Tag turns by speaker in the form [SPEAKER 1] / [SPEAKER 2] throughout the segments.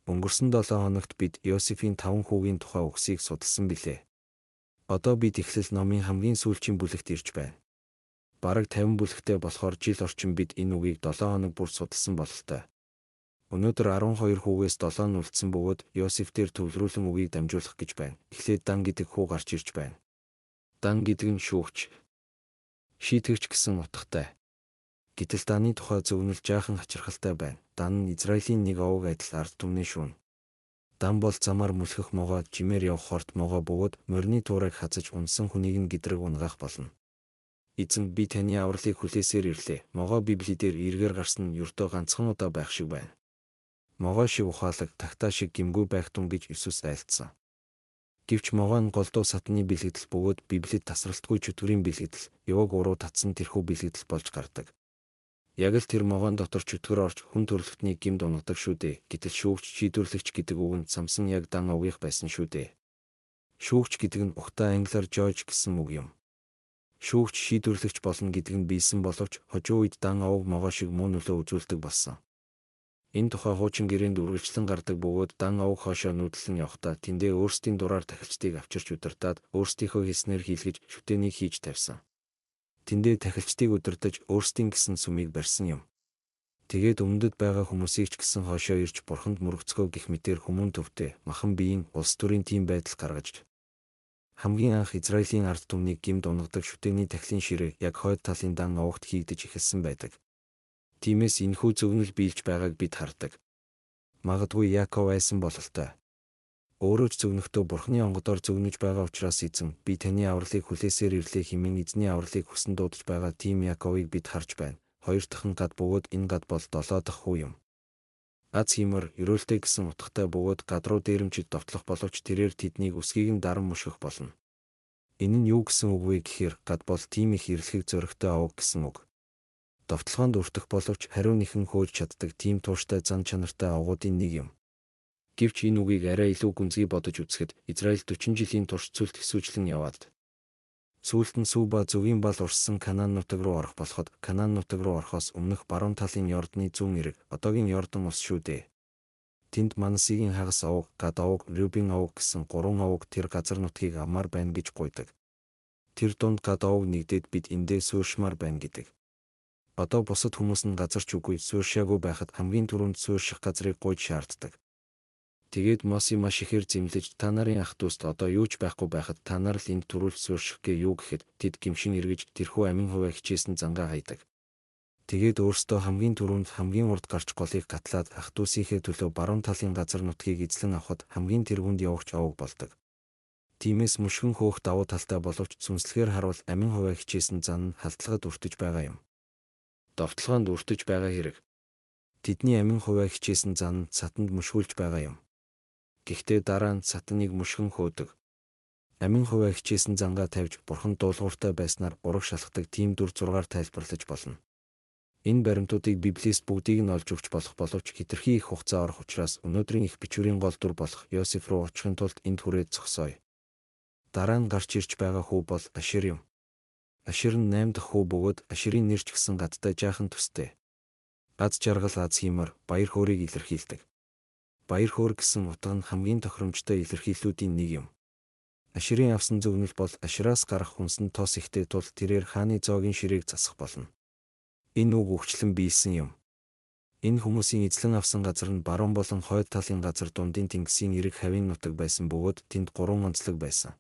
[SPEAKER 1] Өнгөрсөн 7 хоногт бид Иосифийн 5 хүүгийн тухай үгсийг судалсан билээ. Одоо бид Эхлэл номын хамгийн сүүлчийн бүлэгт ирж байна. Бараг 50 бүлэгтэй болохоор жил орчим бид энэ үгийг 7 хоног бүр судалсан бололтой. Өнөөдөр 12 хүүгээс 7 нь үлдсэн бөгөөд Иосиф дээр төвлөрүүлэн үгийг дамжуулах гэж байна. Эхлээд Дан гэдэг хүү гарч ирж байна. Дан гэдэг нь шүүгч, шийтгэгч гэсэн утгатай. Гэтэл Даны тухай зөвнөл жаахан хачирхалтай байна. Дан нь Израилийн нэг овог адил ард түмний шүүн. Дан бол замаар мөлхөх могой, жимээр явах хорт могой бөгөөд морины туурайг хазаж унсан хүнийг нь гэдрэг унгаах болно. Эзэн, би таны авралыг хүлээсээр ирлээ. Могой Библиэлд эргээр гарсан нь ердөө ганцхан удаа байх шиг байна. Могой шиг ухаалаг, тагтаа шиг гэмгүй байх тун гэж Иесус айлтсан. Гэвч могой нь голдуу сатны бэлэгдэл бөгөөд Библиэд тасралтгүй чөтгөрийн бэлэгдэл, яваг уруу татсан тэрхүү бэлэгдэл болж гардаг. Яг л тэр могоон дотор чөтгөр орж хүн төрөлхтнийг гэмд унагадаг шүү дээ. Гэтэл шүүгч, шийдвэрлэгч гэдэг үг нь самсан яг Дан овгийнх байсан шүү дээ. Шүүгч гэдэг нь угтаа англиар judge гэсэн үг юм. Шүүгч, шийдвэрлэгч болно гэдэг нь биелсэн боловч хожуу үед Дан овг могой шиг муу нөлөө үзүүлдэг болсон. Энэ тухай хуучин гэрээнд үргэлжлэн гардаг бөгөөд Дан овг хойшоо нүүдлэн явахдаа тэндээ өөрсдийн дураар тахилчдыг авчирч удирдаад өөрсдийнхөө хэлснээр хийлгэж шүтээнийг хийж тавьсан. Тэндээ тахилчдыг удирдаж өөрсдийн гэсэн сүмийг барьсан юм. Тэгээд өмнөдөд байгаа хүмүүсийг ч гэсэн хойшоо ирж бурханд мөргөцгөө гэх мэтээр хүмүүн төвтэй, махан биеийн улс төрийн тийм байдал гаргаж хамгийн анх Израилийн ард түмнийг гэмд унагадаг шүтээний тахилын ширээ яг хойд талын Дан овогт хийгдэж эхэлсэн байдаг. Тиймээс энэхүү зөвнөл биелж байгааг бид хардаг. Магадгүй Яков айсан бололтой. Өөрөө ч зөвнөхдөө Бурхны онгодоор зөвнөж байгаа учраас эзэн, би таны авралыг хүлээсээр ирлээ хэмээн эзний авралыг хүсэн дуудаж байгаа тийм Яковыг бид харж байна. Хоёр дахь нь гад бөгөөд энэ гад бол 7 дахь хүү юм. Аз хиймор, ерөөлтэй гэсэн утгатай бөгөөд гад руу дээрэмчид довтлох боловч тэрээр тэднийг өсгийг нь даран мөшгөх болно. Энэ нь юу гэсэн үг вэ гэхээр гад бол тийм их эрэлхэг зоригтой овг гэсэн үг. Довтлогоонд өртөх боловч хариу нэхэн хөөж чаддаг тийм тууштай зан чанартай овгуудын нэг юм. Гэвч энэ үгийг арай илүү гүнзгий бодож үзэхэд Израиль 40 жилийн турш цөлд хэсүүжлэн яваад сүүлд нь сүү ба зөвгийн бал урссан Канаан нутаг руу орох болоход Канаан нутаг руу орохоос өмнөх баруун талын Йордны зүүн эрэг одоогийн Йордан улс шүү дээ. Тэнд Манасигийн хагас овг, Гад овг, Рюбин овг гэсэн 3 овг тэр газар нутгийг авмаар байна гэж гуйдаг. Тэр дунд Гад овг нэгдээд бид эндээ суурьшмаар байна гэдэг. Одоо бусад хүмүүс нь газар ч үгүй суурьшаагүй байхад хамгийн түрүүнд суурьших газрыг гуйж шаарддаг. Тэгээд Моси маш ихээр зэмлэж та нарын ах дүүст одоо юу ч байхгүй байхад та нар л энд түрүүлж суурьших гээ юу гэхэд тэд гимшин эргэж тэрхүү амин хувиа хичээсэн зангаа хайдаг. Тэгээд өөрсдөө хамгийн түрүүнд хамгийн урд гарч голыг гатлаад ах дүүсийнхээ төлөө баруун талын газар нутгийг эзлэн авахад хамгийн тэргүүнд явагч овг болдог. Тиймээс мөшгөн хөөх давуу талтай боловч сүнслэгээр харуул амин хувиа хичээсэн зан нь халдлагад өртөж байгаа юм. Довтлогоонд өртөж байгаа хэрэг. Тэдний амин хувиа хичээсэн зан нь сатанд мөшгүүлж байгаа юм. Гэхдээ дараа нь сатаныг мөшгөн хөөдөг. Амин хувиа хичээсэн зангаа тавьж бурханд дуулууртай байснаар ураг шалхдаг тийм дүр зургаар тайлбарлаж болно. Энэ баримтуудыг Библиэс бүгдийг нь олж өгч болох боловч хэтэрхий их хугацаа орох учраас өнөөдрийн их бичвэрийн гол дүр болох Йосеф руу очихын тулд энд хүрээд зогсооё. Дараа нь гарч ирж байгаа хүү бол Ашер юм. Ашер нь 8 дахь хүү бөгөөд Ашерийн нэр ч гэсэн гадтай жаахан төстэй. Аз жаргал аз хиймор баяр хөөрийг илэрхийлдэг. Баяр хөөр гэсэн утга нь хамгийн тохиромжтой илэрхийллүүдийн нэг юм. Ашерийн авсан зөвнөл бол Ашераас гарах хүнс нь тос ихтэй тул тэрээр хааны зоогийн ширээг засах болно. Энэ үг өгчлэн биелсэн юм. Энэ хүмүүсийн эзлэн авсан газар нь баруун болон хойд талын газар дундын тэнгисийн эрэг хавийн нутаг байсан бөгөөд тэнд 3 онцлог байсан.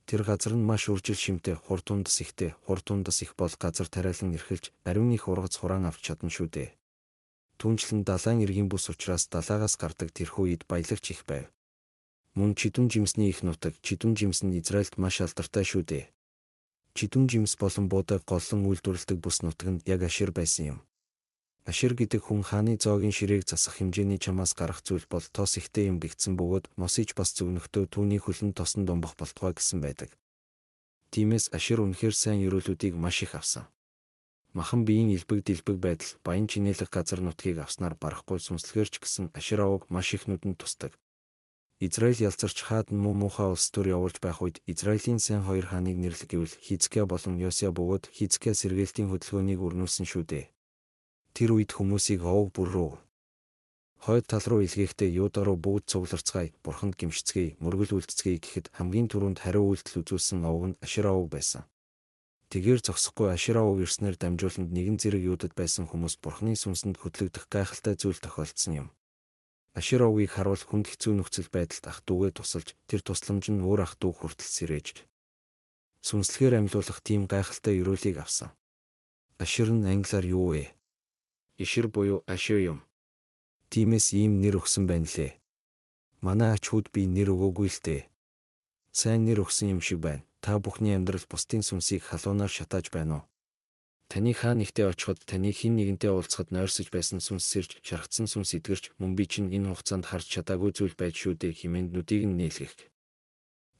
[SPEAKER 1] Тэр газар нь маш үржил шимтэй, хур тундас ихтэй, хур тундас их бол газар тариалан эрхэлж, ариун их ургац хураан авч чадна шүү дээ. Түүнчлэн далайн эргийн бүс учраас далаагаас гардаг тэрхүү эд баялагч их байв. Мөн чидүн жимсний их нутаг, чидүн жимс нь Израильд маш алдартай шүү дээ. Чидүн жимс болон буудаг голлон үйлдвэрлэдэг бүс нутаг нь яг Ашер байсан юм. Ашер гэдэг хүн хааны зоогийн ширээг засах хэмжээний чамаас гарах зүйл бол тос ихтэй юм гэгдсэн бөгөөд Мосич бас зөвнөхдөө түүний хөлн тосон думбах болтугай гэсэн байдаг. Тиймээс Ашер үнэхээр сайн ерөөлүүдийг маш их авсан. Махан биеийн элбэг дэлбэг байдал, баян чинээлэг газар нутгийг авснаар барахгүй сүнслэгээр ч гэсэн Ашер овог маш их нүдэнд тусдаг. Израиль ялзарч хаад нь муу муухай улс төр явуулж байх үед Израилийн сайн хоёр хааныг нэрлэх гэвэл Хизкия болон Йосиа бөгөөд Хизкия сэргээлтийн хөдөлгөөнийг өрнүүлсэн шүү дээ. Тэр үед хүмүүсийг овог бүр рүү Хойд тал руу илгээхдээ Юда руу бүгд цугларцгаая, Бурханд гэмшицгээе, мөргөл үлдцгээе гэхэд хамгийн түрүүнд хариу үйлдэл үзүүлсэн овог нь Ашер овог байсан. Тэгээр зогсохгүй Ашер овог ирснээр дамжууланд нэгэн зэрэг Юдад байсан хүмүүс Бурханы сүнсэнд хөдлөгдөх гайхалтай зүйл тохиолдсон юм. Ашер овгийг харуул хүнд хэцүү нөхцөл байдалд ах дүүгээ тусалж, тэр тусламж нь өөр ах дүү хүртэл сэрээж сүнслэгээр амьлуулах тийм гайхалтай ерөөлийг авсан. Ашер нь англиар юу вэ? Ишир буюу Ашер юм. Тиймээс ийм нэр өгсөн байна лээ. Манай ач хүүд би нэр өгөөгүй л дээ. Сайн нэр өгсөн юм шиг байна. Та бүхний амьдрал бусдын сүнсийг халуунаар шатааж байна уу? Таны хаа нэгтээ очиход таны хэн нэгэнтэй уулзахад нойрсож байсан сүнс сэрж, шархацсан сүнс эдгэрч, мөн би чинь энэ хугацаанд харж чадаагүй зүйл байж шүү дээ хэмээн нүдийг нь нээлгэх.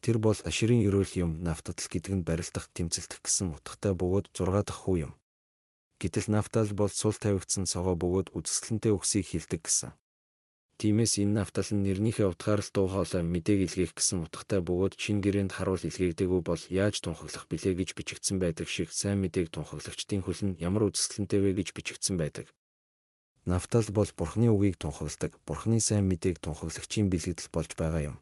[SPEAKER 1] Тэр бол Ашерийн ерөөл юм, Нафтал гэдэг нь барилдах, тэмцэлдэх гэсэн утгатай бөгөөд 6 дахь хүү юм. Гэтэл Нафтал бол сул тавигдсан согоо бөгөөд үзэсгэлэнтэй үгсийг хэлдэг гэсэн. Тиймээс энэ Нафтал нь нэрнийхээ утгаар л дуу хоолой мэдээг илгээх гэсэн утгатай бөгөөд шинэ гэрээнд харуул илгээгдээгүй бол яаж тунхаглах билээ гэж бичигдсэн байдаг шиг сайн мэдээг тунхаглагчдын хөл нь ямар үзэсгэлэнтэй вэ гэж бичигдсэн байдаг. Нафтал бол Бурхны үгийг тунхагладаг, Бурхны сайн мэдээг тунхаглагчийн бэлэгдэл болж байгаа юм.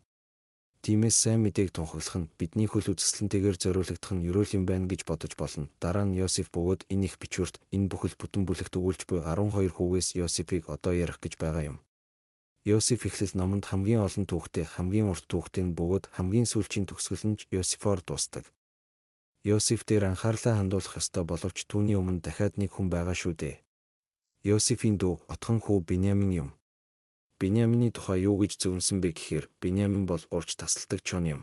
[SPEAKER 1] Тиймээс сайн мэдээг тунхаглах нь бидний хөл үзэсгэлэнтэйгээр зориулагдах нь ерөөл юм байна гэж бодож болно. Дараа нь Йосеф бөгөөд энэ их бичвэрт энэ бүхэл бүтэн бүлэгт өгүүлж буй 12 хүүгээс Йосефийг одоо ярих гэж байгаа юм. Йосеф эхлэл номонд хамгийн олон түүхтэй, хамгийн урт түүхтэй нь бөгөөд хамгийн сүүлчийн төгсгөл нь Йосефоор дуустдаг. Йосеф дээр анхаарлаа хандуулах ёстой боловч түүний өмнө дахиад нэг хүн байгаа шүү дээ. Йосефийн дүү отхон хүү Биньямин юм. Биньямины тухай юу гэж зөвнөсөн бэ гэхээр Биньямин бол урж тасалдаг чон юм.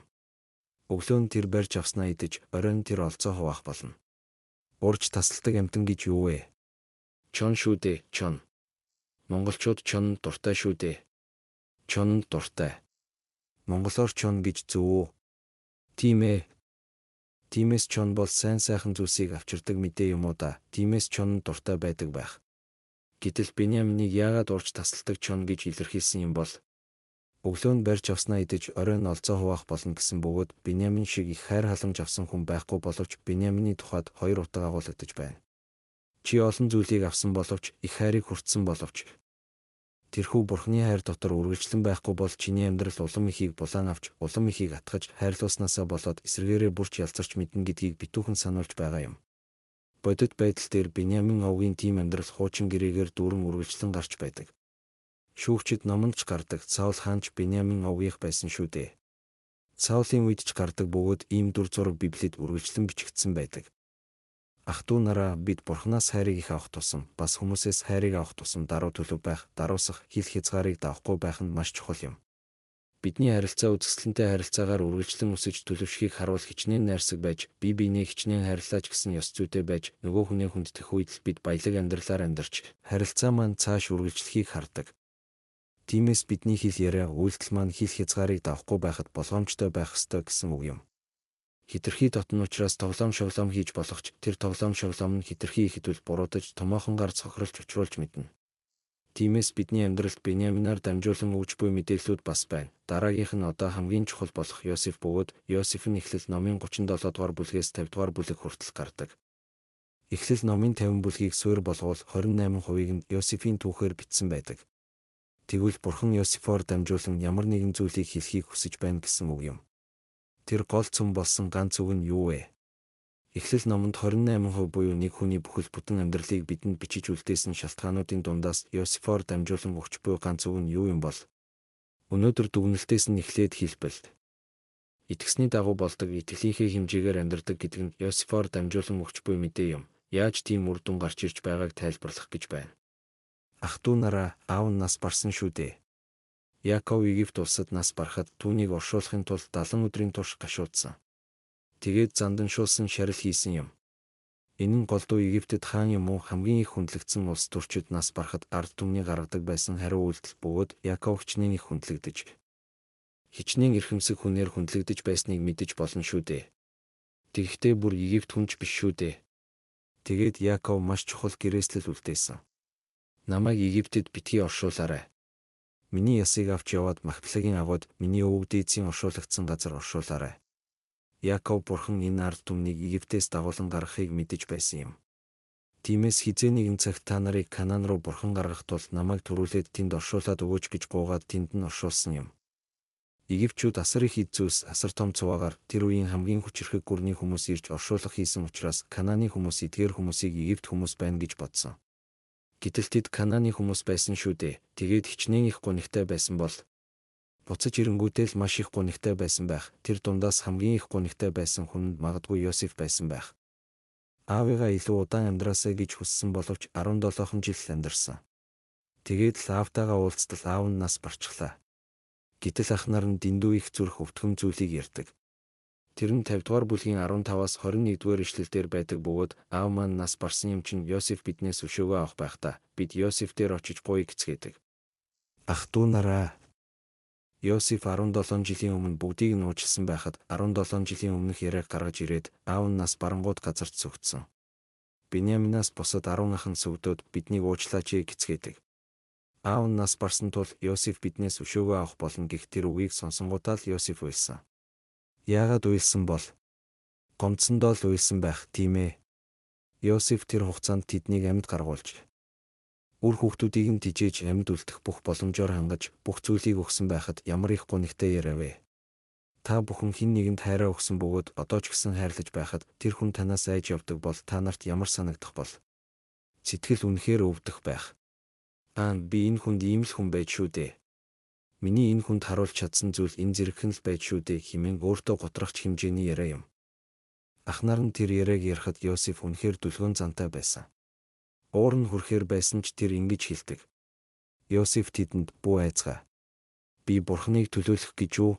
[SPEAKER 1] Өглөө нь тэр барьж авснаа идэж, оройн тэр олзоо хуваах болно. Урж тасалдаг амьтан гэж юу вэ? Чон шүү дээ, чон. Монголчууд чонд дуртай шүү дээ. Чонд дуртай. Монголоор чон гэж зөв үү? Тийм ээ. Тиймээс чон бол сайн сайхан зүйлсийг авчирдаг мэдээ юм уу да. Тиймээс чонд дуртай байдаг байх. Гэтэл Биньяминыг яагаад урж тасалдаг чон гэж илэрхийлсэн юм бол? Өглөө нь барьж авснаа идэж, оройн олзоо хуваах болно гэсэн бөгөөд Биньямин шиг их хайр халамж авсан хүн байхгүй боловч Биньямины тухайд хоёр утга агуулгадаж байна. Чи олон зүйлийг авсан боловч их хайрыг хүртсэн боловч тэрхүү Бурхны хайр дотор үргэлжлэн байхгүй бол чиний амьдрал улам ихийг булаан авч, улам ихийг атгаж, хайрлуулснаасаа болоод эсрэгээрээ бүрч ялзарч мэднэ гэдгийг битүүхэн сануулж байгаа юм. Бодит байдал дээр Биньямин овгийн тийм амьдрал хуучин гэрээгээр дүүрэн үргэлжлэн гарч байдаг. Шүүгчид номонд ч гардаг, Саул хаан ч Биньямин овгийнх байсан шүү дээ. Саулийн үед ч гардаг бөгөөд ийм дүр зураг Библиэд үргэлжлэн бичигдсэн байдаг. Ах дүү нараа бид Бурханаас хайрыг их авах тусам, бас хүмүүсээс хайрыг авах тусам даруй төлөв байх, даруусах, хил хязгаарыг давахгүй байх нь маш чухал юм. Бидний харилцаа үзэсгэлэнтэй харилцаагаар үргэлжлэн өсөж төлөвшөхийг харуул хичнээн найрсаг байж, бие биенээ хичнээн хайрлаач гэсэн ёс зүйтэй байж, нөгөө хүнээ хүндэтгэх үед л бид баялаг амьдралаар амьдарч, харилцаа маань цааш үргэлжлэхийг хардаг. Тиймээс бидний хэл яриа, үйлдэл маань хил хязгаарыг давахгүй байхад болгоомжтой байх ёстой гэсэн үг юм. Хэтэрхий дотно учраас тоглоом шоглоом хийж болох ч тэр тоглоом шоглоом нь хэтэрхий ихэд үл буруудаж, томоохон гар цохирлж учруулж мэднэ. Тиймээс бидний амьдралд Биньяминаар дамжуулан өгж буй мэдээллүүд бас байна. Дараагийнх нь одоо хамгийн чухал болох Йосеф бөгөөд Йосеф нь эхлэл номын 37 дугаар бүлгээс 50 дугаар бүлэг хүртэл гардаг. Эхлэл номын 50 бүлгийг суурь болговол 28%-ийг нь Йосефийн түүхээр бичсэн байдаг. Тэгвэл Бурхан Йосефоор дамжуулан ямар нэгэн зүйлийг хэлхийг хүсэж байна гэсэн үг юм. Тэр гол цөм болсон ганц үг нь юу вэ? Эхлэл номонд 28% буюу нэг хүний бүхэл бүтэн амьдралыг бидэнд бичиж үлдээсэн шалтгаануудын дундаас Йосефоор дамжуулан өгч буй ганц үг нь юу юм бол? Өнөөдөр дүгнэлтээс нь эхлээд хэлбэл. Итгэсний дагуу болдог итгэлийнхээ хэмжээгээр амьдардаг гэдэг нь Йосефоор дамжуулан өгч буй мэдээ юм. Яаж тийм үр дүн гарч ирж байгааг тайлбарлах гэж байна. Ах дүү нараа аав нь нас барсан шүү дээ. Яаков Египт улсад нас барахад түүнийг оршуулахын тулд 70 өдрийн турш гашуудсан. Тэгээд занданшуулсан шарил хийсэн юм. Энэ нь голдуу Египтэд хаан юм уу хамгийн их хүндлэгдсэн улс төрчид нас барахад ард түмний гаргадаг байсан хариу үйлдэл бөгөөд Яаков хичнээн их хүндлэгдэж хичнээн эрхэмсэг хүнээр хүндлэгдэж байсныг мэдэж болно шүү дээ. Тэгэхдээ бүр Египт хүн ч биш шүү дээ. Тэгээд Яаков маш чухал гэрээслэл үлдээсэн. Намайг Египтэд битгий оршуулаарай. Миний ясыг авч яваад Махпелагийн агууд миний өвөг дээдсийн оршуулгдсан газар оршуулаарай. Яаков бурхан энэ ард түмнийг Египтээс дагуулan гаргахыг мэдэж байсан юм. Тиймээс хэзээ нэгэн цагт та нарыг Канаан руу Бурхан гаргах тул намайг түрүүлээд тэнд оршуулад өгөөч гэж гуйгаад тэнд нь оршуулсан юм. Египтчүүд асар их эд зүйлс, асар том цуваагаар тэр үеийн хамгийн хүчирхэг гүрний хүмүүс ирж оршуулах хийсэн учраас Канааны хүмүүс эдгээр хүмүүсийг Египт хүмүүс байна гэж бодсон. Гэтэл тэд Канааны хүмүүс байсан шүү дээ. Тэгээд хичнээн их гунигтай байсан бол буцаж ирэнгүүтээ л маш их гунигтай байсан байх. Тэр дундаас хамгийн их гунигтай байсан хүн нь магадгүй Йосеф байсан байх. Аавыгаа илүү удаан амьдраасай гэж хүссэн боловч 17 жил л амьдарсан. Тэгээд л аавтайгаа уулзтал аав нь нас барчглаа. Гэтэл ах нар нь дэндүү их зүрх өвтгөн зүйлийг ярьдаг. Тэр нь 50 дугаар бүлгийн 15-аас 21 дугаар ишлэл дээр байдаг бөгөөд аав маань нас барсан юм чинь Йосеф биднээс өшөөгөө авах байх та. Бид Йосеф дээр очиж гуйя гэцгээдэг. Ах дүү нараа, Йосеф 17 жилийн өмнө бүгдийг нь уучлсан байхад 17 жилийн өмнөх яриаг гаргаж ирээд аав нь нас барангууд газарт сүгдсэн. Биньяминаас бусад 10 ах нь сүгдөөд биднийг уучлаач ээ гэцгээдэг. Аав нь нас барсан тул Йосеф биднээс өшөөгөө авах болно гэх тэр үгийг сонсонгуутаа л Йосеф уйлсан. Яагаад уйлсан бол? Гомдсондоо л уйлсан байх, тийм ээ. Йосеф тэр хугацаанд тэднийг амьд гаргуулж үр хүүхдүүдийг нь тижээж амьд үлдэх бүх боломжоор хангаж бүх зүйлийг өгсөн байхад ямар их гунигтай яриа вэ? Та бүхэн хэн нэгэнд хайраа өгсөн бөгөөд одоо ч гэсэн хайрлаж байхад тэр хүн танаас айж явдаг бол та нарт ямар санагдах бол? Сэтгэл үнэхээр өвдөх байх. Аа, би энэ хүнд ийм л хүн байж шүү дээ. Миний энэ хүнд харуулж чадсан зүйл энэ зэрэгхэн л байж шүү дээ хэмээн өөртөө готрохч хэмжээний яриа юм. Ах нар нь тэр яриаг ярихад Йосеф үнэхээр дүлгөөн зантай байсан. Уур нь хүрэхээр байсан ч тэр ингэж хэлдэг. Йосеф тэдэнд бүү айцгаа. Би Бурханыг төлөөлөх гэж үү?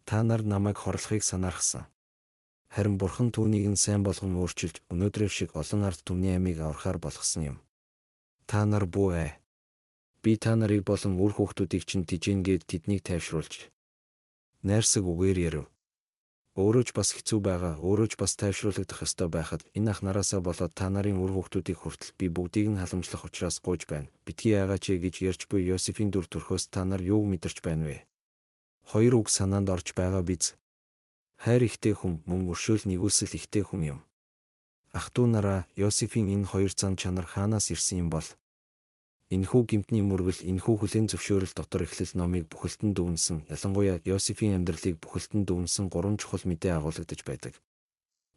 [SPEAKER 1] Та нар намайг хорлохыг санаархсан. Харин Бурхан түүнийг нь сайн болгон өөрчилж өнөөдрийн шиг олон ард түмний амийг аврахаар болгосон юм. Та нар бүү ай. Би та нарыг болон үр хүүхдүүдийг чинь тижээн гээд тэднийг тайвшруулж найрсаг үгээр ярив. Өөрөө ч бас хэцүү байгаа, өөрөө ч бас тайвшруулагдах ёстой байхад энэ ах нараасаа болоод та нарын үр хүүхдүүдийг хүртэл би бүгдийг нь халамжлах учраас гуйж байна. Битгий яагаач ээ гэж ярьж буй Йосефийн дүр төрхөөс та нар юуг мэдэрч байна вэ? Хоёр үг санаанд орж байгаа биз? Хайр ихтэй хүн, мөн өршөөл нэгүүлсэл ихтэй хүн юм. Ах дүү нараа, Йосефийн энэ хоёр зан чанар хаанаас ирсэн юм бол? Энэхүү гэмтний мөргөл, энэхүү хүлээн зөвшөөрөл дотор эхлэл номыг бүхэлдэн дүгнэсэн, ялангуяа Йосефийн амьдралыг бүхэлдэн дүгнэсэн гурван чухал мэдээ агуулгадаж байдаг.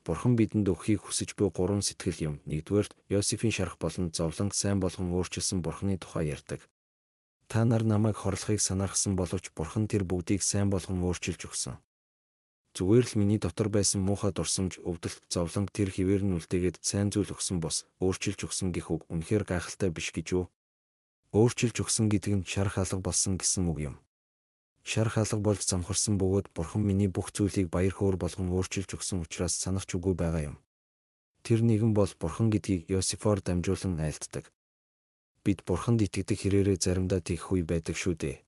[SPEAKER 1] Бурхан бидэнд өгөхийг хүсэж буй гурван сэтгэл юм. Нэгдүгээрт, Йосефийн шарах болон зовлон сайн болгон өөрчилсөн Бурханы тухай ярьдаг. Та нар намайг хорлохыг санаархсан боловч Бурхан тэр бүгдийг сайн болгон өөрчилж өгсөн. Зүгээр л миний дотор байсан муухай дурсамж, өвдөлт, зовлон тэр хэвээр нь үлдээгээд сайн зүйл өгсөн бос, өөрчилж өгсөн гэх үг үнэхээр гайхалтай биш гэж үү? Өөрчилж өгсөн гэдэг нь шарх алга болсон гэсэн үг юм. Шарх алга болж замхарсан бөгөөд Бурхан миний бүх зүйлийг баяр хөөр болгон өөрчилж өгсөн учраас санах ч үгүй байгаа юм. Тэр нэгэн бол Бурхан гэдгийг Йосефоор дамжуулан айлтдаг. Бид Бурханд итгэдэг хэрээрээ заримдаа тэгэх үе байдаг шүү дээ.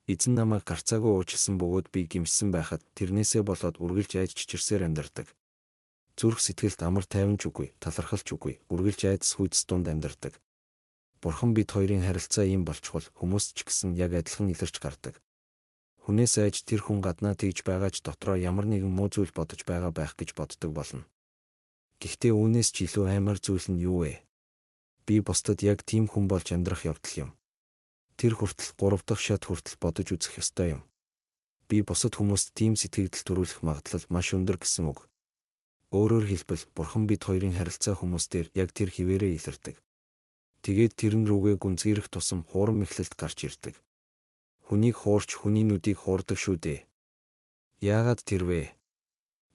[SPEAKER 1] Эзэн намайг гарцаагүй уучлсан бөгөөд би гэмшсэн байхад тэрнээсээ болоод үргэлж айж чичирсээр амьдардаг. Зүрх сэтгэлд амар тайван ч үгүй, талархал ч үгүй, үргэлж айдас хүйдэс дунд амьдардаг. Бурхан бид хоёрын харилцаа ийм болчхол хүмүүс ч гэсэн яг адилхан илэрч гардаг. Хүнээс айж тэр хүн гаднаа тэгж байгаа ч дотроо ямар нэгэн муу зүйл бодож байгаа байх гэж боддог болно. Гэхдээ үүнээс ч илүү аймар зүйл нь юу вэ? Би бусдад яг тийм хүн болж амьдрах явдал юм. Тэр хүртэл 3 дахь шат хүртэл бодож үзэх ёстой юм. Би бусад хүмүүст тийм сэтгэгдэл төрүүлэх магадлал маш өндөр гэсэн үг. Өөрөөр хэлбэл, Бурхан бид хоёрын харилцаа хүмүүс дээр яг тэр хэвээрээ илэрдэг. Тэгээд тэрэн рүүгээ гүнзгийрэх тусам хуурам эхлэлт гарч ирдэг. Хүнийг хуурч хүний нүдийг хуурдаг шүү дээ. Яагаад тэр вэ?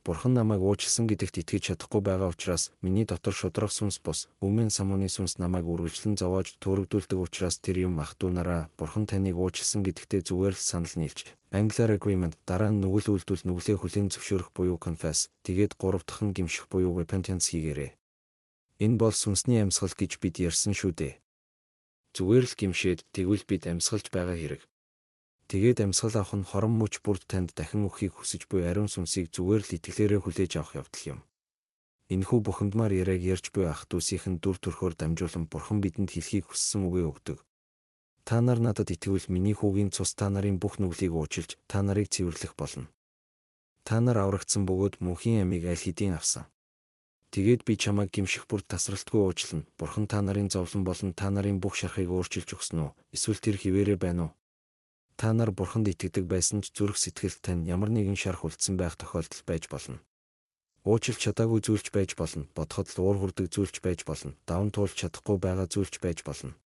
[SPEAKER 1] Бурхан намайг уучлсан гэдэгт итгэж чадахгүй байгаа учраас миний дотор шударга сүнс бус, өмнө самууны сүнс намайг үргэлжлэн зовоож төөрөгдүүлдэг учраас тэр юм ах дүү нараа Бурхан таныг уучлсан гэдэгтээ зүгээр л санал нийлж. Англиар agreement, дараа нь нүгэл үйлдвэл нүглээ хүлээн зөвшөөрөх буюу confess, тэгээд 3 дахь нь гэмших буюу repentance хийгээрэй. Энэ бол сүнсний амьсгал гэж бид ярьсан шүү дээ. Зүгээр л гэмшээд тэгвэл бид амьсгалж байгаа хэрэг. Тэгээд амьсгал авах нь хорон мөч бүрд танд дахин өгөхийг хүсэж буй ариун сүнсийг зүгээр л итгэлээрээ хүлээж авах явдал юм. Энэхүү бухимдмаар яриаг ярьж буй ах дүүсийнх нь дүр төрхөөр дамжуулан Бурхан бидэнд хэлхийг хүссэн үгээ өгдөг. Та нар надад итгэвэл миний хүүгийн цус та нарын бүх нүглийг уучлж та нарыг цэвэрлэх болно. Та нар аврагдсан бөгөөд мөнхийн амийг аль хэдийн авсан. Тэгээд би чамайг гимших бүр тасралтгүй уучлана. Бурхан та нарын зовлон болон та нарын бүх шархыг өөрчилж өгсөн үү? Эсвэл тэр хിവэрэ байна уу? Та нар Бурханд итгэдэг байсан ч зүрх сэтгэлд тань ямар нэгэн шарх үлдсэн байх тохиолдол байж болно. Уучлж чадаагүй зүйлч байж болно. Бодоход л уур хүрдэг зүйлч байж болно. Даван туулж чадахгүй байгаа зүйлч байж болно.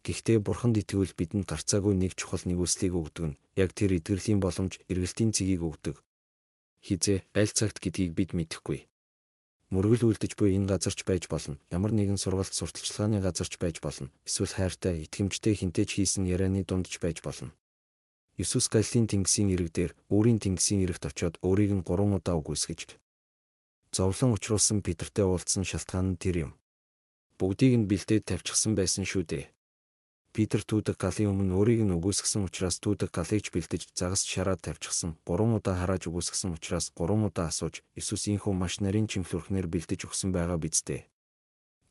[SPEAKER 1] Гэхдээ Бурханд итгэвэл бидэнд гарцаагүй нэг чухал нигүүлслийг өгдөг нь яг тэр эдгэрлийн боломж, эргэлтийн цэгийг өгдөг. Хизээ, аль цагт гэдгийг бид мэдэхгүй. Мөргөл үлдэж буй энэ газарч байж болно. Ямар нэгэн сургалт сурталчилгааны газарч байж болно. Эсвэл хайртай, итгэмжтэй хинтэй ч хийсэн ярианы дунд ч байж болно. Иесус Галилийн тэнгисийн эрэг дээр өөрийн тэнгисийн эрэгт очиод өөрийг нь 3 удаа үгүйсгэж зовлон учруулсан Петртэй уулзсан шалтгаан нь тэр юм. Бүгдийг нь бэлдээд тавьчихсан байсан шүү дээ. Петр түүдэг галын өмнө өөрийг нь үгүйсгэсэн учраас түүдэг галыг ч бэлдэж загас шараад тавьчихсан. 3 удаа харааж үгүйсгэсэн учраас 3 удаа асууж Иесус ийнхүү маш нарийн чимхлүрхнээр бэлдэж өгсөн байгаа биз дээ.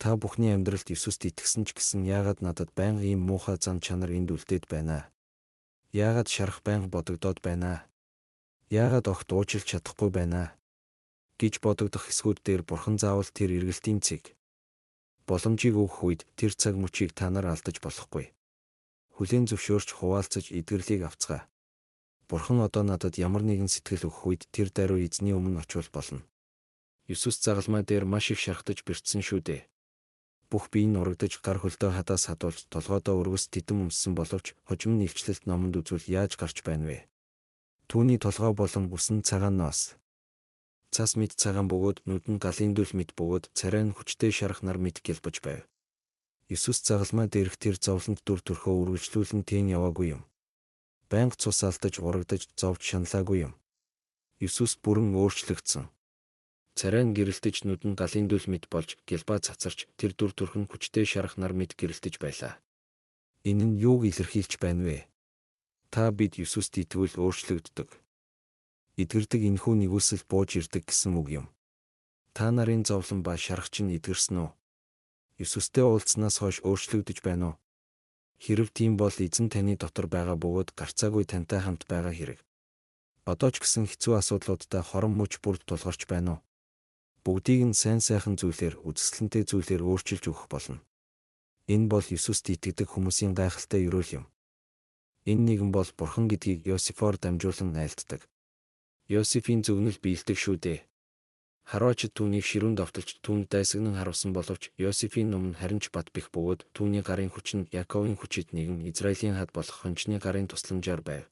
[SPEAKER 1] Та бүхний амьдралд Иесуст итгэсэн ч гэсэн яагаад надад байнга ийм муухай зан чанар энд үлдээд байна? Яагаад шарах байнга бодогдоод байна? Яагаад огт уучлж чадахгүй байна? Гэж бодогдох хэсгүүд дээр Бурхан заавал тэр эргэлтийн цэг боломжийг өгөх үед тэр цаг мөчийг та нар алдаж болохгүй. Хүлээн зөвшөөрч хуваалцаж эдгэрлийг авцгаа. Бурхан одоо надад ямар нэгэн сэтгэл өгөх үед тэр даруй эзний өмнө очивол болно. Иесус загалмай дээр маш их шархтаж бэртсэн шүү дээ. Бүх бие нь урагдаж гар хөлдөө хадаас хадуулж толгойдоо өргөс тидэм өмссөн боловч хожим нь илчлэлт номонд үзвэл яаж гарч байна вэ? Түүний толгой болон үсэн цагаан ноос цас мэд цагаан бөгөөд нүд нь галын дүл мэд бөгөөд царай нь хүчтэй шарах нар мэд гялбаж байв. Иесус загалмай дээрх тэр зовлонт дүр төрхөө үргэлжлүүлэн тэн яваагүй юм. Байнга цус алдаж урагдаж зовж шаналаагүй юм. Иесус бүрэн өөрчлөгдсөн. Царай нь гэрэлтэж нүд нь галын дүл мэд болж гялбаа цацарч тэр дүр төрх нь хүчтэй шарах нар мэд гэрэлтэж байлаа. Энэ нь юуг илэрхийлж байна вэ? Та бид Иесуст итгэвэл өөрчлөгддөг. Эдгэрдэг энэхүү нигүүлсэл бууж ирдэг гэсэн үг юм. Та нарын зовлон ба шарах чинь эдгэрсэн үү? Иесустэй уулзсанаас хойш өөрчлөгдөж байна уу? Хэрв тийм бол эзэн таны дотор байгаа бөгөөд гарцаагүй тантай хамт байгаа хэрэг. Одоо ч гэсэн хэцүү асуудлуудтай хорон мөч бүрд тулгарч байна уу? Бүгдийг нь сайн сайхан зүйлээр, үзэсгэлэнтэй зүйлээр өөрчилж өгөх болно. Энэ бол Иесуст итгэдэг хүмүүсийн гайхалтай ерөөл юм. Энэ нэгэн бол Бурхан гэдгийг Иосифоор дамжуулан айлтдаг. Иосифийн зөвнөл биелдэг шүү дээ. Харуачид түүнийг ширүүн довтолж түүнд дайсагнан харуулсан боловч Иосифийн ном нь харин ч бат бих бөгөөд түүний гарын хүч нь Яаковын хүчит нэгэн Израилийн хад болох хончны гарын тусламжаар байв.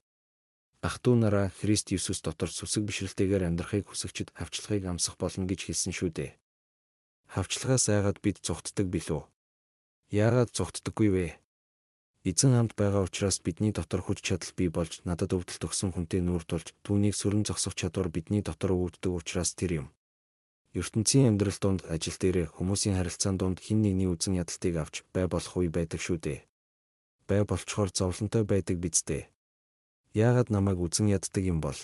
[SPEAKER 1] Ах トゥ нараа Христ Иесус дотор сүсэг бишрэлтэйгээр амьдрахыг хүсэгчид хавчлагыг амсах болно гэж хэлсэн шүү дээ. Хавчлагаас айгаад бид зүхтдэг билүү? Яагаад зүхтдэггүй вэ? Эзэн хамт байгаа учраас бидний дотор хүч чадал бий болж надад өвдөлт өгсөн хүнтэй нүүр тулж түүнийг сүрэн зогсох чадвар бидний дотор өгөгддөг учраас тэр юм. ертөнцийн амьдрал донд ажил дээрээ хүмүүсийн харилцаан дунд хэн нэгний үзэн ядалтыг авч бай болох үе байдаг шүү дээ. Бай болчхоор зовлонтой байдаг биз дээ. Яагаад намайг үзэн яддаг юм бол?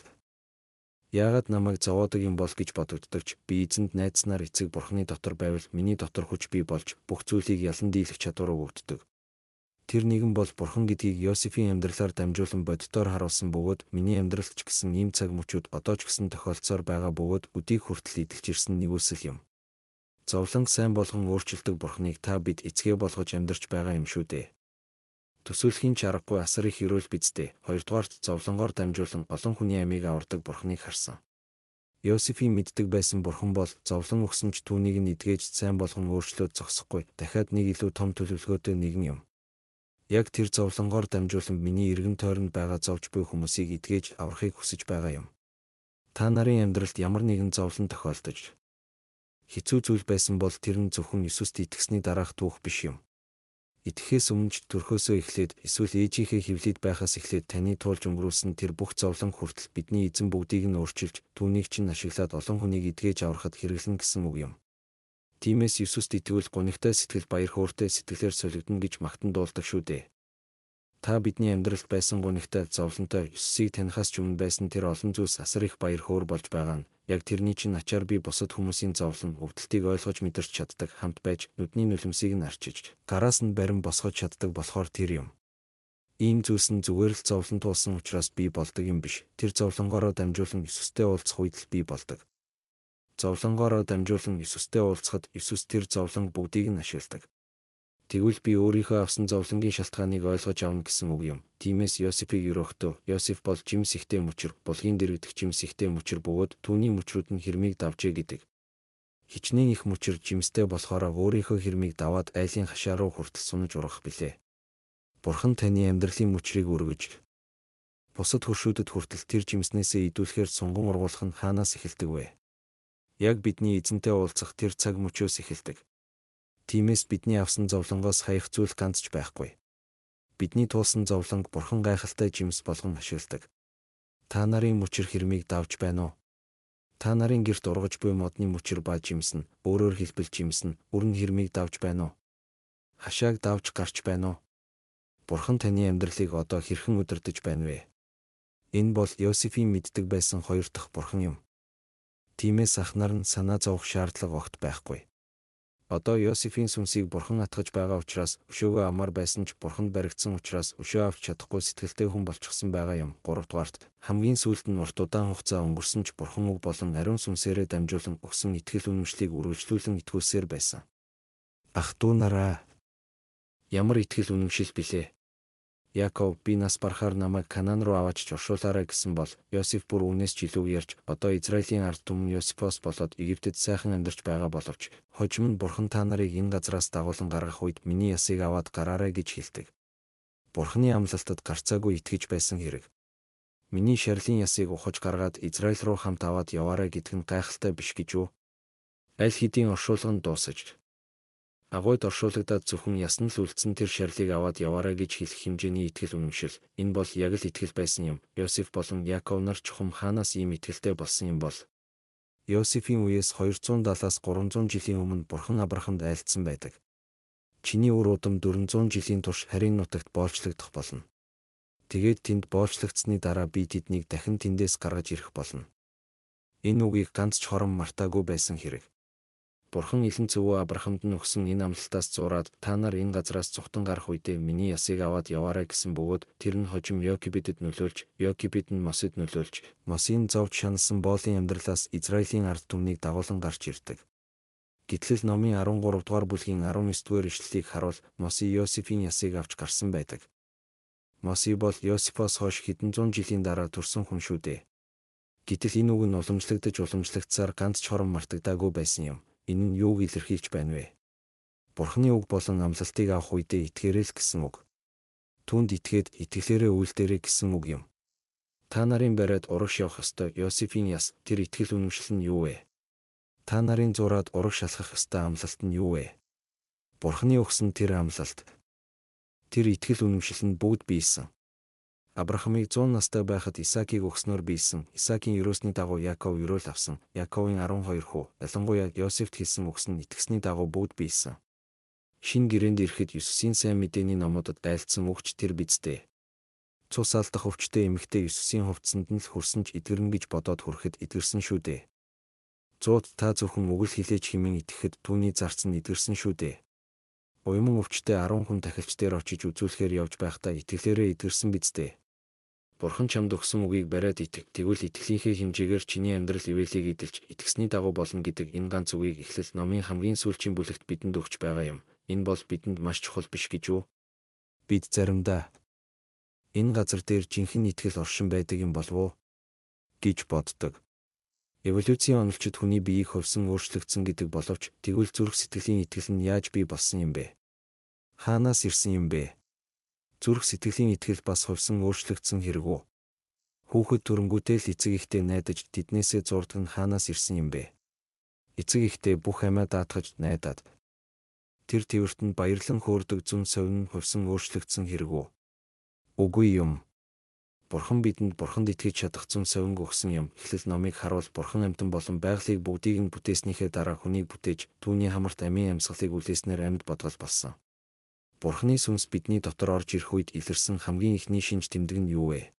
[SPEAKER 1] Яагаад намайг зовоодог юм бол гэж бодогддог ч би эзэнд найдснаар эцэг Бурхны дотор байвал миний дотор хүч бий болж бүх зүйлийг ялан дийлэх чадвар өгөгддөг. Тэр нэгэн бол Бурхан гэдгийг Иосифийн амьдралаар дамжуулан бодитоор харуулсан бөгөөд миний амьдралд ч гэсэн ийм цаг мөчүүд одоо ч гэсэн тохиолдсоор байгаа бөгөөд өдийг хүртэл эдэлж ирсэн нигүүлсэл юм. Зовлонг сайн болгон өөрчилдөг Бурханыг та бид эцгээ болгож амьдарч байгаа юм шүү дээ. Төсөөлхийн ч аргагүй асар их ерөөл биз дээ. Хоёрдугаарт зовлонгоор дамжуулан олон хүний амийг авардаг Бурханыг харсан. Иосифийн мэддэг байсан Бурхан бол зовлон өгсөн ч түүнийг нь эдгэж сайн болгон өөрчлөөд зогсохгүй. Дахиад нэг илүү том төлөвлөгөөтэй нэгэн юм. Яг тэр зовлонгоор дамжуулан миний эргэн тойронд байгаа зовж буй хүмүүсийг эдгэж аврахыг хүсэж байгаа юм. Та нарын амьдралд ямар нэгэн зовлон тохиолдож хэцүү зүйл байсан бол тэр нь зөвхөн Иесуст итгэсний дараах түүх биш юм. Итгэхээс өмнө ч төрхөөсөө эхлээд эсвэл ээжийнхээ хөвлөд байхаас эхлээд таны туулж өнгөрүүлсэн тэр бүх зовлон хүртэл бидний эзэн бүгдийг нь өөрчилж түүнийг чинь ашиглаад олон хүнийг эдгэж аврахад хэрэглэнэ гэсэн үг юм. Тиймээс Иесуст итгэвэл гунигтай сэтгэл баяр хөөртэй сэтгэлээр солигдоно гэж магтан дуулдаг шүү дээ. Та бидний амьдралд байсан гунигтай зовлонтой Иесусыг танихаас ч өмнө байсан тэр олон зүйлс асар их баяр хөөр болж байгаа нь яг тэрний чинь ачаар би бусад хүмүүсийн зовлон өвдөлтийг ойлгож мэдэрч чаддаг хамт байж нүдний нулимсыг нь арчиж гараас нь барин босгож чаддаг болохоор тэр юм. Ийм зүйлс нь зүгээр л зовлон туулсан учраас бий болдог юм биш. Тэр зовлонгоороо дамжуулан Иесустэй уулзах үед л бий болдог. Зовлонгоороо дамжуулан Иесустэй уулзахад Иесус тэр зовлонг бүгдийг нь ашигладаг. Тэгвэл би өөрийнхөө авсан зовлонгийн шалтгааныг ойлгож авна гэсэн үг юм. Тиймээс Йосефийг өрөхдөө Йосеф бол жимс ихтэй мөчр, булгийн дэрэгдэх жимс ихтэй мөчр бөгөөд түүний мөчрүүд нь хэрмийг давжээ гэдэг. Хичнээн их мөчр жимстэй болохоро өөрийнхөө хэрмийг даваад айлын хашаа руу хүртэл сунаж ургах билээ. Бурхан таны амьдралын мөчрийг өргөж, бусад хөршүүдэд хүртэл тэр жимснээсээ идүүлэхээр сунган ургуулах нь хаанаас эхэлдэг вэ? Яг бидний эзэнтэй уулзах тэр цаг мөчөөс эхэлдэг. Тиймээс бидний авсан зовлонгоос хаях зүйл ганц ч байхгүй. Бидний туулсан зовлонг Бурхан гайхалтай жимс болгон ашигладаг. Та нарын мөчр хэрмийг давж байна уу? Та нарын гэрт ургаж буй модны мөчр ба жимс нь, өөрөөр хэлбэл жимс нь, өрн хэрмийг давж байна уу? Хашааг давж гарч байна уу? Бурхан таны амьдралыг одоо хэрхэн удирдах байна вэ? Энэ бол Йосефийн мэддэг байсан хоёр дахь бурхан юм. Тиймээс ах нар нь санаа зовох шаардлага огт байхгүй. Одоо Йосефийн сүнсийг бурхан атгаж байгаа учраас өшөөгөө амар байсан ч бурханд баригдсан учраас өшөө авч чадахгүй сэтгэлтэй хүн болчихсон байгаа юм. 3 дугаарт хамгийн сүүлд нь урт удаан хугацаа өнгөрсөн ч бурхан үг болон ариун сүнсээрээ дамжуулан өгсөн итгэл үнэмшлийг үргэлжлүүлэн итгүүлсээр байсан. Ах дүү нараа, ямар итгэл үнэмшил билээ? Яков би нас барахаар намайг Канаан руу аваачиж оршуулаарай гэсэн бол Йосеф бүр үүнээс ч илүү ярьж одоо Израилийн ард түмэн Йосефоос болоод Египтэд сайхан амьдарч байгаа боловч хожим нь бурхан та нарыг энэ газраас дагуулan гаргах үед миний ясыг аваад гараарай гэж хэлдэг. Бурханы амлалтад гарцаагүй итгэж байсан хэрэг. Миний шарлын ясыг ухаж гаргаад Израиль руу хамт аваад яваарай гэдэг нь гайхалтай биш гэж үү? Аль хэдийн оршуулга нь дуусаж агуйд оршуулгадаад зөвхөн ясн л үлдсэн тэр шарлыг аваад яваарай гэж хэлэх хэмжээний итгэл үнэмшил. Энэ бол яг л итгэл байсан юм. Йосеф болон Яков нар чухам хаанаас ийм итгэлтэй болсон юм бол? Йосефийн үеэс 270-аас 300 жилийн өмнө бурхан Авраамд айлдсан байдаг. Чиний үр удам 400 жилийн турш харийн нутагт боолчлогдох болно. Тэгээд тэнд боолчлогдсны дараа би тэднийг дахин тэндээс гаргаж ирэх болно. Энэ үгийг ганц ч хором мартаагүй байсан хэрэг. Бурхан илэн цөвөө Авраамд нь өгсөн энэ амлалтаас зураад та нар энэ газраас зүхтан гарах үедээ миний ясыг аваад яваарай гэсэн бөгөөд тэр нь хожим Йокебедэд нөлөөлж, Йокебед нь Мосед нөлөөлж, Мосийн зовж шаналсан боолын амьдралаас Израилийн ард түмнийг дагуулan гарч ирдэг. Гэтэл номын 13 дугаар бүлгийн 19 дугаар ишлэлийг харуул Моси Йосефийн ясыг авч гарсан байдаг. Моси бол Йосефоос хойш хэдэн зуун жилийн дараа төрсэн хүн шүү дээ. Гэтэл энэ үг нь уламжлагдаж уламжлагдсаар ганц ч хором мартагдаагүй байсан юм. Энэ нь юуг илэрхийлж байна вэ? Бурхны үг болон амлалтыг авах үедээ итгээрэй л гэсэн үг. Түүнд итгээд итгэлээрээ үйлдээрэй гэсэн үг юм. Та нарын бариад урагш явах ёстой Йосефийн яс тэр итгэл үнэмшил нь юу вэ? Та нарын зураад урагш алхах ёстой амлалт нь юу вэ? Бурхны өгсөн тэр амлалт, тэр итгэл үнэмшил нь бүгд биелсэн. Авраамыг 100 настай байхад Исаакийг өгснөөр биелсэн. Исаакийн өрөөсний дагуу Яков өрөөл авсан. Яковын 12 хүү, ялангуяа Йосефт хэлсэн үгс нь итгэсний дагуу бүгд биелсэн. Шинэ гэрээнд ирэхэд Есүсийн сайн мэдээний номуудад айлдсан үгч тэр биз дээ. Цус алдах өвчтөй эмэгтэй Есүсийн хувцсанд нь л хүрсэн ч эдгэрнэ гэж бодоод хүрэхэд эдгэрсэн шүү дээ. Зууд та зөвхөн үг л хилээч хэмээн итгэхэд түүний зарц нь эдгэрсэн шүү дээ. Уйман өвчтөй 10 хүн тахилч дээр очиж үзүүлэхээр явж байхдаа итгэлээрээ эдгэрсэн биз дээ. Бурхан чамд өгсөн үгийг бариад итг. Тэгвэл итгэлийнхээ хэмжээгээр чиний амьдрал ивэлийг эдэлж, итгэсний дагуу болно гэдэг энэ ганц үгийг эхлэл номын хамгийн сүүлчийн бүлэгт бидэнд өгч байгаа юм. Энэ бол бидэнд маш чухал биш гэж үү? Бид заримдаа энэ газар дээр жинхэнэ итгэл оршин байдаг юм болов уу гэж боддог. Эволюцийн онолчид хүний биеийг ховсон өөрчлөгдсөн гэдэг боловч тэгвэл зүрх сэтгэлийн итгэл нь яаж бий болсон юм бэ? Хаанаас ирсэн юм бэ? Зүрх сэтгэлийн итгэл бас хувьсан өөрчлөгдсөн хэрэг үү? Хүүхэд төрөнгүүтээ л эцэг эхтэй найдаж тэднээсээ зурдаг нь хаанаас ирсэн юм бэ? Эцэг эхтэй бүх амиа даатгаж найдаад тэр тэвэрт нь баярлан хөөрдөг зүн совин нь хувьсан өөрчлөгдсөн хэрэг үү? Үгүй юм. Бурхан бидэнд Бурханд итгэж чадах зүн совинг өгсөн юм. Эхлэл номыг харуул Бурхан амьтан болон байгалийг бүгдийг нь бүтээснийхээ дараа хүнийг бүтээж түүний хамарт амийн амьсгалыг үлээснээр амьд бодгол болсон. Бурханы сүнс бидний дотор орж ирэх үед илэрсэн хамгийн эхний шинж тэмдэг нь юу вэ?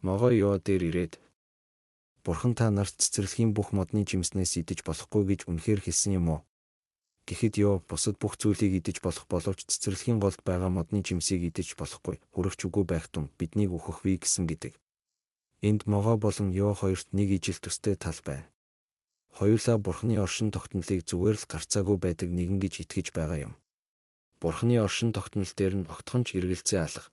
[SPEAKER 1] Могой Йоо дээр ирээд Бурхан та нарт цэцэрлэгийн бүх модны жимснээс идэж болохгүй гэж үнэхээр хэлсэн юм уу? Гэхэд Йоо бусад бүх зүйлийг идэж болох боловч цэцэрлэгийн голд байгаа модны жимсийг идэж болохгүй, хүрэх ч үгүй байх тун биднийг үхэх вэ гэсэн гэдэг. Энд могой болон Йоо хоёрт нэг ижил төстэй тал байна. Хоёулаа Бурхны оршин тогтнолыг зүгээр л гарцаагүй байдаг нэгэн гэж итгэж байгаа юм. Бурхны оршин тогтнол дээр нь огтхон ч эргэлзээ алга.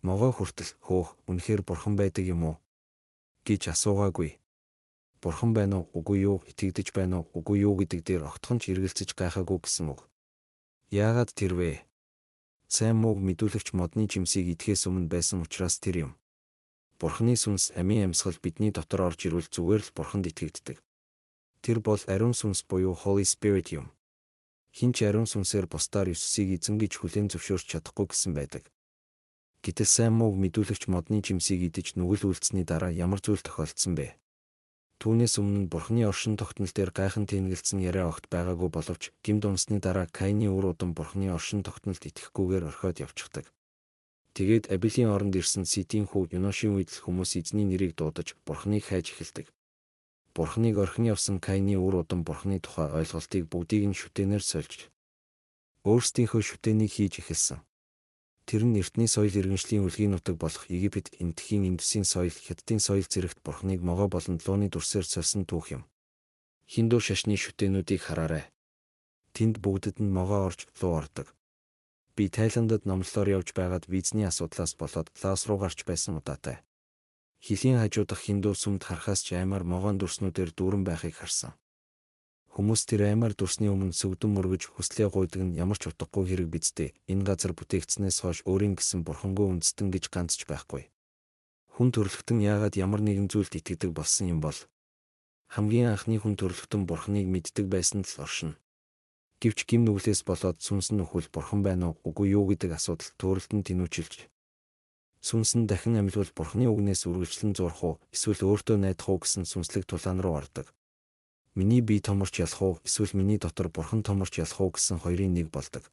[SPEAKER 1] Могой хүртэл хөөх үнэхээр Бурхан байдаг юм уу гэж асуугаагүй. Бурхан байна уу, үгүй юу, итгэгдэж байна уу, үгүй юу гэдэг дээр огтхон ч эргэлзэж гайхаагүй гэсэн үг. Яагаад тэр вэ? Сайн мууг мэдүүлэгч модны жимсийг идэхээс өмнө байсан учраас тэр юм. Бурханы сүнс амийн амьсгал бидний дотор орж ирвэл зүгээр л Бурханд итгэгддэг. Тэр бол ариун сүнс буюу Holy Spirit юм. Хэн ч ариун сүнсээр бусдаар Есүсийг эзэн гэж хүлээн зөвшөөрч чадахгүй гэсэн байдаг. Гэтэл сайн мууг мэдүүлэгч модны жимсийг идэж нүгэл үйлдсэний дараа ямар зүйл тохиолдсон бэ? Түүнээс өмнө нь Бурханы оршин тогтнол дээр гайхан тэнэгэлдсэн яриа огт байгаагүй боловч гэмт унсны дараа Каины үр удам Бурханы оршин тогтнолд итгэхгүйгээр орхиод явчихдаг. Тэгээд Абелийн оронд ирсэн Ситийн хүү Еношийн үед л хүмүүс эзний нэрийг дуудаж Бурханыг хайж эхэлдэг. Бурханыг орхин явсан Каины үр удам Бурханы тухай ойлголтыг бүгдийг нь шүтээнээр сольж өөрсдийнхөө шүтээнийг хийж эхэлсэн. Тэр нь эртний соёл иргэншлийн үлгийн нутаг болох Египет, Энэтхэгийн Индусийн соёл, Хятадын соёл зэрэгт Бурханыг могой болон лууны дүрсээр сольсон түүх юм. Хиндүү шашны шүтээнүүдийг хараарай. Тэнд бүгдэд нь могой орж луу ордог. Би Тайландад номлолоор явж байгаад визний асуудлаас болоод Лаос руу гарч байсан удаатай. Хилийн хажуудах хиндүү сүмд харахаас ч аймаар могойн дүрснүүдээр дүүрэн байхыг харсан. Хүмүүс тэр аймаар дүрсний өмнө сөгдөн мөргөж хүслээ гуйдаг нь ямар ч утгагүй хэрэг биз дээ. Энэ газар бүтээгдсэнээс хойш өөрийн гэсэн бурхангүй үндэстэн гэж ганц ч байхгүй. Хүн төрөлхтөн яагаад ямар нэгэн зүйлд итгэдэг болсон юм бол? Хамгийн анхны хүн төрөлхтөн бурханыг мэддэг байсан л оршино. Гэвч гэм нүглээс болоод сүнс нь үхвэл бурхан байна уу, үгүй юу гэдэг асуудал төөрөлдөн тэнүүчилж. Сүнс нь дахин амьлвал бурханы үгнээс үргэлжлэн зурх уу, эсвэл өөртөө найдах уу гэсэн сүнслэг тулаан руу ордог. Миний бие томорч ялах уу, эсвэл миний дотор бурхан томорч ялах уу гэсэн хоёрын нэг болдог.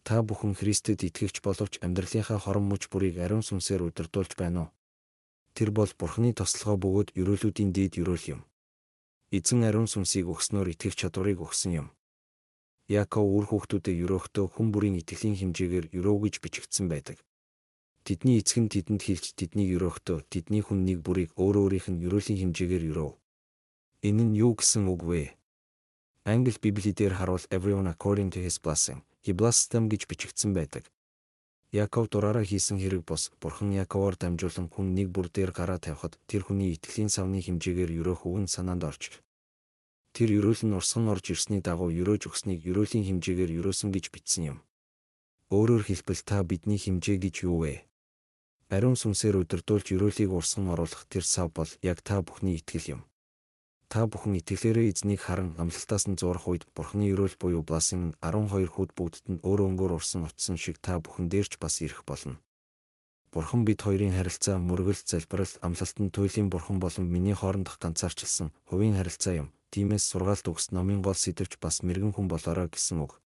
[SPEAKER 1] Та бүхэн Христэд итгэгч боловч амьдралынхаа хорон мөч бүрийг ариун сүнсээр удирдуулж байна уу? Тэр бол бурханы тослогоо бөгөөд ерөөлүүдийн дээд ерөөл юм. Эзэн ариун сүнсийг өгснөөр итгэх чадварыг өгсөн юм. Яаков үр хүүхдүүдэд ерөөхтөө хүн бүрийн итгэлийн хэмжээгээр ерөөв гэж бичигдсэн байдаг. Тэдний эцэг нь тэдэнд хэлж тэднийг ерөөхтөө тэдний хүн нэг бүрийг өөр өөрийнх нь ерөөлийн хэмжээгээр ерөөв. Энэ нь юу гэсэн үг вэ? Англи Библи дээр харуул everyone according to his blessing. He blessed them гэж бичигдсэн байдаг. Яаков дураараа хийсэн хэрэг бус Бурхан Яаковоор дамжуулан хүн нэг бүр дээр гараа тавихад тэр хүний итгэлийн савны хэмжээгээр ерөөх үг нь санаанд орж. Тэр ерөөл нь урсган орж ирсний дагуу ерөөж өгснийг ерөөлийн хэмжээгээр ерөөсөн гэж бичсэн юм. Өөрөөр хэлбэл та бидний хэмжээ гэж юу вэ? Ариун сүнсээр удирдуулж ерөөлийг урсган оруулах тэр сав бол яг та бүхний итгэл юм. Та бүхэн итгэлээрээ эзнийг харан амлалтаас нь зурах үед Бурханы ерөөл буюу blessing нь 12 хүүд бүгдд нь өөр өнгөөр урсан утсан шиг та бүхэн дээр ч бас ирэх болно. Бурхан бид хоёрын харилцаа, мөргөл, залбирал, амлалт нь туйлын Бурхан болон миний хоорондох ганцаарчилсан хувийн харилцаа юм. Тиймээс сургаалт өгс номын гол сэдэвч бас мэрэгэн хүн болоорой гэсэн үг.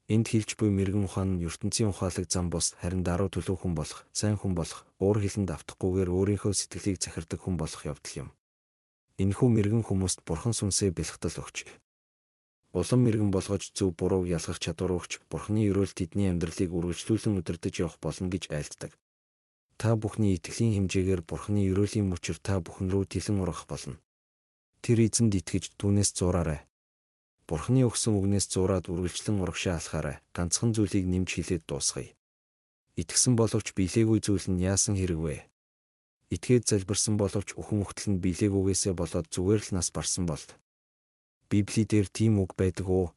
[SPEAKER 1] Энд хэлж буй мэрэгэн ухаан нь ертөнцийн ухаалаг зам бус харин даруй төлөв хүн болох, сайн хүн болох, уур хилэнд автахгүйгээр өөрийнхөө сэтгэлийг захирдаг хүн болох явдал юм. Энэхүү мэрэгэн хүмүүст Бурхан сүнсээ бэлхтэл өгч, улам мэрэгэн болгож зөв бурууг ялгах чадвар өгч, Бурханы ерөөл тэдний амьдралыг үргэлжлүүлэн удирдах явах болно гэж айлддаг. Та бүхний итгэлийн хэмжээгээр Бурханы ерөөлийн мөчөр та бүхэн рүү тэлэн ургах болно. Тэр эзэнд итгэж түүнээс зураарай. Бурханы өгсөн үгнээс зураад үргэлжлэн урагшаа алхаарай. Ганцхан зүйлийг нэмж хэлээд дуусгая. Итгэсэн боловч биелээгүй зүйл нь яасан хэрэг вэ? Итгээд залбирсан боловч үхэн өгтөл нь биелээгүйгээсээ болоод зүгээр л нас барсан бол. Библи дээр тийм үг байдаг уу?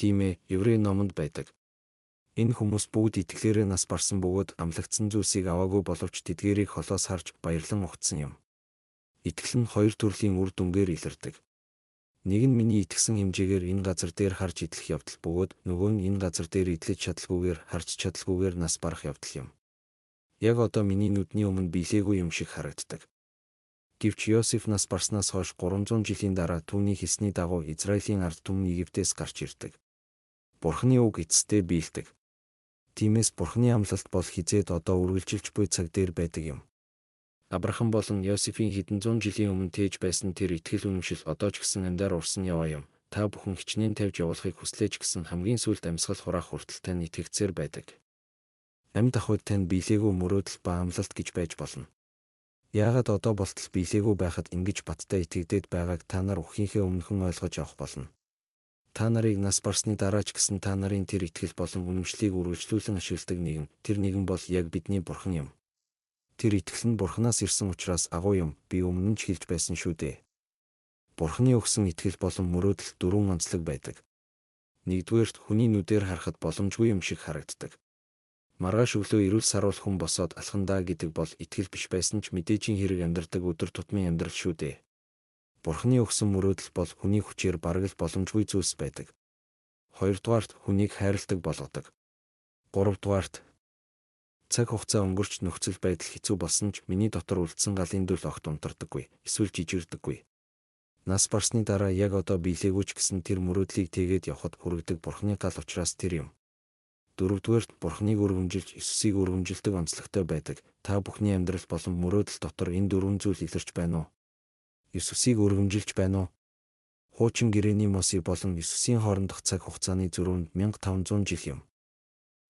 [SPEAKER 1] Тийм ээ, Еврей номонд байдаг. Энэ хүмүүс бүгд итгэлээрээ нас барсан бөгөөд амлагдсан зүйлсийг аваагүй боловч тэдгээрийг холоос харж баярлан угтсан юм. Итгэл нь хоёр төрлийн үр дүнгээр илэрдэг. Нэг нь миний итгэсэн хэмжээгээр энэ газар дээр харж идэх явдал бөгөөд нөгөө нь энэ газар дээр идэлж чадалгүйгээр харж чадалгүйгээр нас барах явдал юм. Яг одоо миний нүдний өмнө биелээгүй юм шиг харагддаг. Гэвч Йосеф нас барснаас хойш 300 жилийн дараа түүний хэлсний дагуу Израилийн ард түмэн Египтээс гарч ирдэг. Бурхны үг эцэстээ биелдэг. Тиймээс Бурхны амлалт бол хизээд одоо үргэлжилж буй цаг дээр байдаг юм. Авраам болон Йосефийн хэдэн зуун жилийн өмнө тээж байсан тэр итгэл үнэмшил одоо ч гэсэн амьдаар урсан яваа юм. Та бүхэн хичнээн тавьж явуулахыг хүслээ ч гэсэн хамгийн сүүлд амьсгал хураах хүртэл тань итгэгцээр байдаг. Амьд ах үед танд биелээгүй мөрөөдөл ба амлалт гэж байж болно. Яагаад одоо болтол биелээгүй байхад ингэж баттай итгэгдээд байгааг та нар үххийнхээ өмнөхөн ойлгож авах болно. Та нарыг нас барсны дараа ч гэсэн та нарын тэр итгэл болон үнэмшлийг үргэлжлүүлэн ашигладаг нэгэн, тэр нэгэн бол яг бидний Бурхан юм. Тэр итгэл нь Бурханаас ирсэн учраас агуу юм, би өмнө нь ч хэлж байсан шүү дээ. Бурханы өгсөн итгэл болон мөрөөдөл дөрвөн онцлог байдаг. Нэгдүгээрт, хүний нүдээр харахад боломжгүй юм шиг харагддаг. Маргааш өглөө эрүүл саруул хүн босоод алхана даа гэдэг бол итгэл биш байсан ч мэдээжийн хэрэг амьдардаг өдөр тутмын амьдрал шүү дээ. Бурханы өгсөн мөрөөдөл бол хүний хүчээр бараг л боломжгүй зүйлс байдаг. Хоёрдугаарт, хүнийг хайрладаг болгодог. Гуравдугаарт, цаг хугацаа өнгөрч нөхцөл байдал хэцүү болсон ч миний дотор үлдсэн галын дүл огт унтардаггүй, эсвэл жижигэрдэггүй. Нас барсны дараа яг одоо биелээгүй ч гэсэн тэр мөрөөдлийг тэгээд явхад хүргэдэг Бурханы гал учраас тэр юм. Дөрөвдүгээрт, Бурханыг өргөмжилж, Иесусыг өргөмжилдэг онцлогтой байдаг. Та бүхний амьдрал болон мөрөөдөл дотор энэ дөрвөн зүйл илэрч байна уу? Иесусыг өргөмжилж байна уу? Хуучин гэрээний Моси болон Иесусийн хоорондох цаг хугацааны зөрүүнд 1500 жил юм.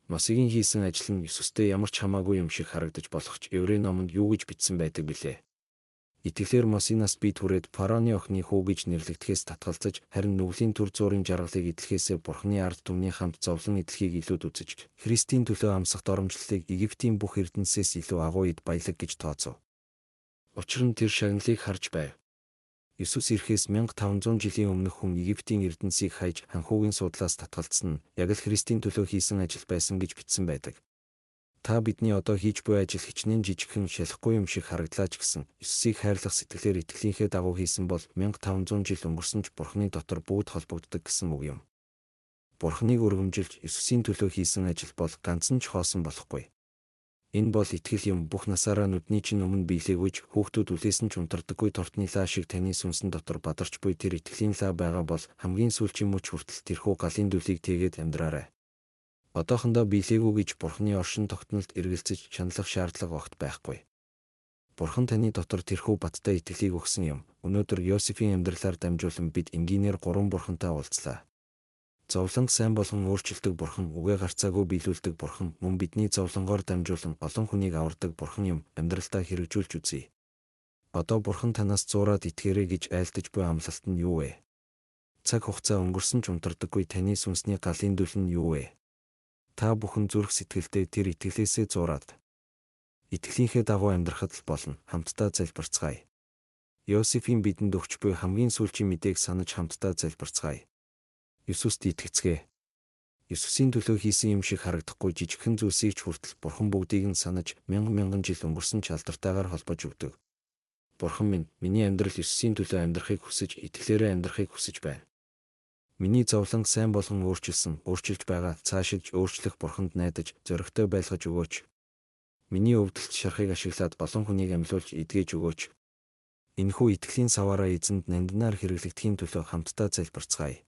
[SPEAKER 1] Мосигийн хийсэн ажил нь Иесустэй ямар ч хамаагүй юм шиг харагдаж болох ч Еврей номонд юу гэж бичсэн байдаг билээ? Итгэлээр Мосинаас бид хүрээд фараоны охины хүү гэж нэрлэгдэхээс татгалзаж, харин нүглийн түр зуурын жаргалыг эдлэхээсээ Бурханы ард түмний хамт зовлон эдлэхийг илүүд үзэж, Христийн төлөө амсах доромжлолыг Египтийн бүх эрдэнэсээс илүү агуу эд баялаг гэж тооцов. Учир нь тэр шагналыг харж байв. Иесус ирэхээс 1500 жилийн өмнөх хүн Египтийн эрдэнэсийг хайж ханхүүгийн суудлаас татгалзсан нь яг л Христийн төлөө хийсэн ажил байсан гэж бичсэн байдаг. Та бидний одоо хийж буй ажил хичнээн жижигхэн шалахгүй юм шиг харагдлаа ч гэсэн Иесусыг хайрлах сэтгэлээр итгэлийнхээ дагуу хийсэн бол 1500 жил өнгөрсөн ч Бурханы дотор бүгд холбогддог гэсэн үг юм. Бурханыг өргөмжилж Иесусийн төлөө хийсэн ажил бол ганц нь ч хоосон болохгүй. Энэ бол итгэл юм, бүх насаараа нүдний чинь өмнө биелээгүй ч хүүхдүүд үлээсэн ч унтардаггүй тортны лаа шиг таны сүнсэн дотор бадарч буй тэр итгэлийн лаа байгаа бол хамгийн сүүлчийн мөч хүртэл тэрхүү галын дүлийг тэгээд амьдраарай. Одоохондоо биелээгүй гэж Бурханы оршин тогтнолд эргэлзэж чаналах шаардлага огт байхгүй. Бурхан таны дотор тэрхүү баттай итгэлийг өгсөн юм. Өнөөдөр Йосефийн амьдралаар дамжуулан бид энгийнээр гурван бурхантай уулзлаа. Зовлонг сайн болгон өөрчилдөг бурхан, үгээ гарцаагүй биелүүлдэг бурхан, мөн бидний зовлонгоор дамжуулан олон хүнийг авардаг бурхан юм. Амьдралдаа хэрэгжүүлж үзье. Одоо бурхан танаас зуураад итгээрэй гэж айлтаж буй амлалт нь юу вэ? Цаг хугацаа өнгөрсөн ч унтардаггүй таны сүнсний галын дүл нь юу вэ? Та бүхэн зүрх сэтгэлдээ тэр итгэлээсээ зуураад итгэлийнхээ дагуу амьдрахад л болно. Хамтдаа залбирцгаая. Йосефийн бидэнд өгч буй хамгийн сүүлчийн мэдээг санаж хамтдаа залбирцгаая. Иесуст итгэцгээе. Иесусийн төлөө хийсэн юм шиг харагдахгүй жижигхэн зүйлсийг ч хүртэл Бурхан бүгдийг нь санаж мянган мянган жил өнгөрсөн ч алдартайгаар холбож өгдөг. Бурхан минь, миний амьдрал Иесусийн төлөө амьдрахыг хүсэж, итгэлээрээ амьдрахыг хүсэж байна. Миний зовлон сайн болгон өөрчилсөн, өөрчилж байгаа, цаашилж өөрчлөх Бурханд найдаж, зоригтой байлгаж өгөөч. Миний өвдөлт шархыг ашиглаад олон хүнийг амьлуулж эдгэж өгөөч. Энэхүү итгэлийн саваараа эзэнд нандинаар хэрэглэгдэхийн төлөө хамтдаа залбирцгаая.